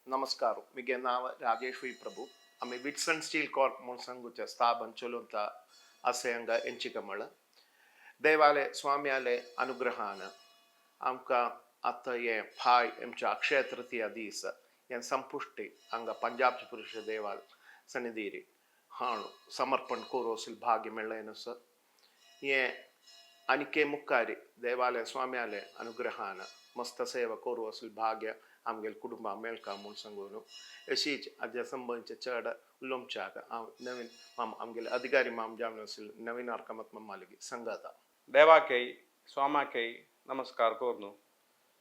नमस्कार. मिगे नाव राजेश वी प्रभू. आमी Whitson steel Corp म्हूण संघूचे स्थापन चलोवता असे हांगा एंचिकमळ देवाले स्वाम्याले अनुग्रहान आमकां आतां हें फाय आमच्या अक्षय तृतीया दीस हें संपुश्टी हांगा पंजाबचे पुरुष देवाल सन्निधीर हाणू समर्पण करू भाग्य मेळ्ळें सर. हें आनिके मुक्कारी देवालय स्वाम्याले अनुग्रहान मस्त सेवा करू असली भाग्य आमगेले कुटुंबा मेळका म्हूण सांगून अशीच हाज्या संबंदचे चड उलोवच्याक हांव नवीन माम आमगेले अधिकारी माम जावन आशिल्ले नवीन आरकमत मामालगी संगाता. देवाकय स्वामाकय नमस्कार कोरनु,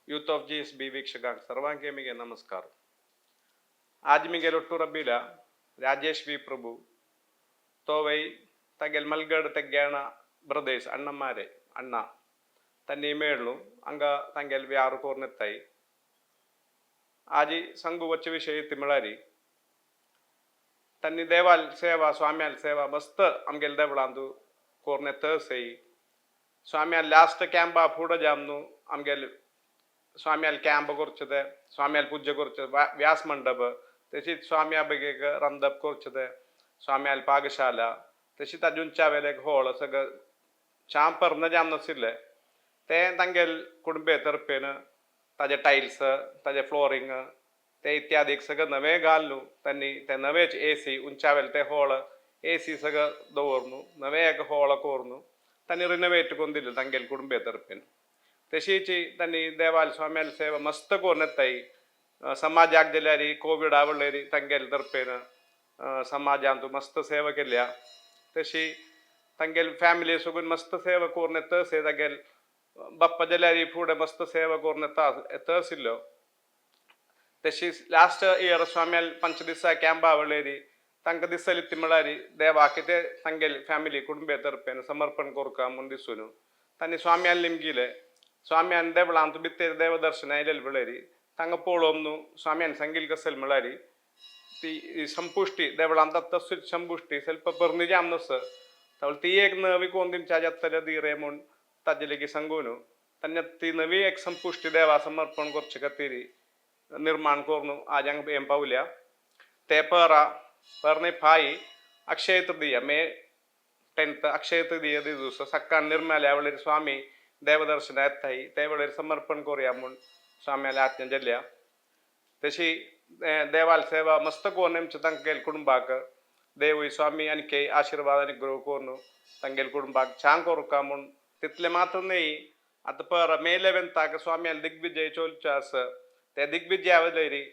youth of G S B ವೀಕ್ಷಕಾಂಕ್ ಸರ್ವಾಂಕೆ ಮಿಗೆ ನಮಸ್ಕಾರ. ಆಜ್ ಮಿಗೆ ಲೊಟ್ಟು ರಬ್ಬಿಲ ರಾಜೇಶ್ ವಿ ಪ್ರಭು ತೋವೈ ತಗೆಲ್ ಮಲ್ಗಡ್ ತೆಗ್ಯಾಣ ಬ್ರದೇಶ್ ಅಣ್ಣಮ್ಮಾರೆ ಅಣ್ಣ ತನ್ನಿ ಮೇಳ್ನು ಅಂಗ ತಂಗೆಲ್ ವ್ಯಾರು ಕೋರ್ನೆತ್ತಾಯಿ. ಆಜಿ ಸಂಗು ವಚ್ಚ ವಿಷಯ ತಿಮಿಳಾರಿ ತನ್ನಿ ದೇವಾಲ್ ಸೇವಾ, ಸ್ವಾಮ್ಯಾಲ್ ಸೇವಾ ಮಸ್ತ್ ಆಮಗೆಲ್ ದೇವಳಾಂದು ಕೋರ್ನೆ ತಸೈ. ಸ್ವಾಮ್ಯಾಲ್ ಲಾಸ್ಟ್ ಕ್ಯಾಂಪ ಫೂಡ ಜಾಮ್ನು ಆಮಗೆಲ್ ಸ್ವಾಮ್ಯಾಲ್ ಕ್ಯಾಂಪ್ ಕೊರ್ಚದೆ, ಸ್ವಾಮ್ಯಾಲ್ ಪೂಜೆ ಕೊರ್ಚದೆ, ವ್ಯಾಸ ಮಂಡಪ, तशीच स्वाम्या बगेक रामदप करचें, स्वाम्याल पाकशाला, तशीच ताजुंच्या वेले होळ सगळं छान पर्ण जाम नाशिल्लें तें तांगेल कुटुंबे तर्फेन ताजे टायल्स, ताजे फ्लोरींग ते इत्यादी सगळं नवें घाल न्हू तांणी. ते नवेच एसी उंचावेले ते हॉल एसी सगळं दवरनु नवें एक हॉल करून तांणी रिनोवेट करून दिलें तांगेल कुटुंबे तर्फेन. तशीच तांणी देवाल स्वाम्याल सेवा मस्त करून येताय. समाजाक जाल्यार कोविड आवडलेरी तांगेल तर्फेन समाजांत मस्त सेवा केल्या. तशी तांगेल फॅमिली सगून मस्त सेवा करून येता. तांगेल बाप्पा जाल्यार फुडें मस्त सेवा करून येता येता आशिल्ल्यो. तशी लास्ट इयर स्वाम्याल पंच दिसा कॅम्पा आवडलेरी तांकां दिसली ती म्हळ्यार देवाक कितें तांगेल फॅमिली कुटुंबे तर्फेन समर्पण करका म्हूण दिसून तांणी स्वाम्यान निमगिले. स्वाम्यान देवळांत भितर देवदर्शन आयलेले म्हळ्यार तांकां पळोवन न्हू स्वाम्यान सांगिल कसल म्हळ्यार ती संपुश्टी देवळांत तशीच संपुश्टी ಸ್ವಲ್ಪ परनी जाम नस तावळ ती एक नवी कोण दिमच्या जातले दिरे म्हूण ताजे लेगीत सांगून तांणी ती नवी एक संपुश्टी देवा समर्पण करचे खातीर निर्माण करून आज हांगा हें पावल्या. ते परा परने फाई अक्षय तृतीया, मे 10th Akshaya Tritiya दिवस सकाळ निर्माल्या वेळेर स्वामी देवदर्शन येताय, ते वेळेर समर्पण करूया म्हूण स्वाम्याला आज्ञा जाल्या. तशी देवाल सेवा मस्त करून आमच्या तांगेल कुटुंबाक देवूय स्वामी आणखी आशीर्वाद आनी ग्रह करून तांगेल कुटुंबाक छान करूका म्हूण. तितले मात्र न्ही, आतां पर मे 11थाक स्वाम्याल दिग्विजय चोलचे आसा. ते दिग्विजया वयलेरी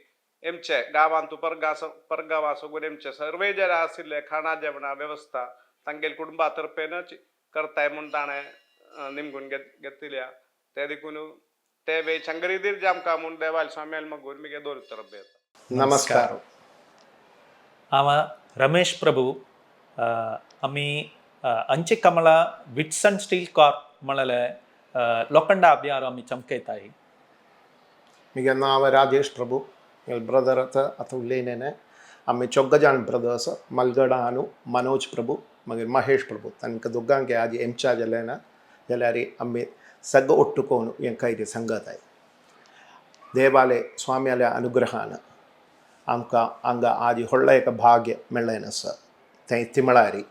एमचे गांवांत परगा परगांवा सगून एमचे सर्वे जर आशिल्ले खाणा जेवणा वेवस्था तांगेल कुटुंबा तर्फेनच करताय म्हूण ताणें निमगून घेत घेतिल्या. ते देखून ते वे चंगरीदीर जामका म्हूण देवाल स्वाम्याल मगून मिगे दोन तरफ येता. नमस्कार. हांव रमेश प्रभू. आमी अंचे कमला विटसन स्टील कॉर्प म्हणले लोखंडा अभियान आमी चमकयताय. मिगे नांव राजेश प्रभू. ब्रदर आतां उलयनेने. आमी चोग्गजाण ब्रदर्स मलगडानु मनोज प्रभू, मागीर महेश प्रभू. तांकां दोगांक आज एमच्या जालें ना जाल्यार आमी सगळं ಒಟ್ಟುಕೋನು हें कैरी संगताय. देवाले स्वाम्याले अनुग्रहान आमकां हांगा आजी व्हडलो एक भाग्य मेळ्ळें आसा. तें तिमळारी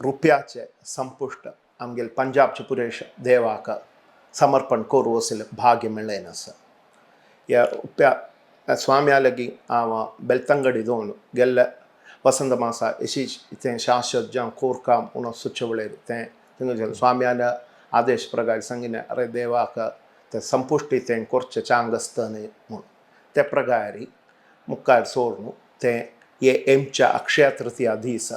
रुप्याचें संपुश्ट आमगेले पंजाबचे पुरेश देवाक समर्पण करूं असलें भाग्य मेळ्ळें आसा. ह्या रुप्या स्वाम्या लागीं हांव बेलतंगडी दोन गेल्ले वसंत मासा अशीच तें शाश्वत जावं कोरकाम म्हणून सुचवलें. तें थिंगा स्वाम्यान आदेश प्रकार सांगिलें, अरे देवाक तें संपुश्टी तें करचें चांग आसता न्ही म्हूण. ते प्रकारे मुखार सोडून तें हे एमच्या अक्षय तृतीया दीस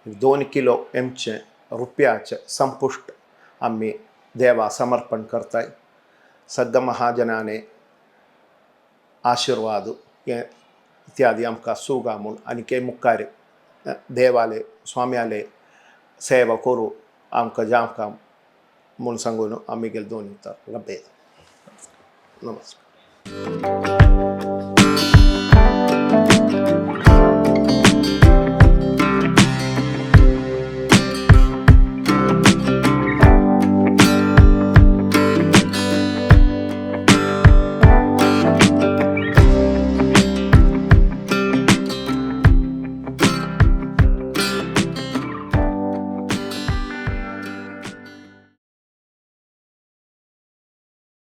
2 किलो एमचें रुपयाचें संपुश्ट आमी देवा समर्पण करताय. सगळ्या महाजनाने आशीर्वाद हे इत्यादी आमकां सुगा म्हूण आनी मुखार देवाले स्वाम्याले सेवा करूं आमकां जामकां म्हूण सांगून आमी गेले दोन उतर लभ्यता. नमस्कार.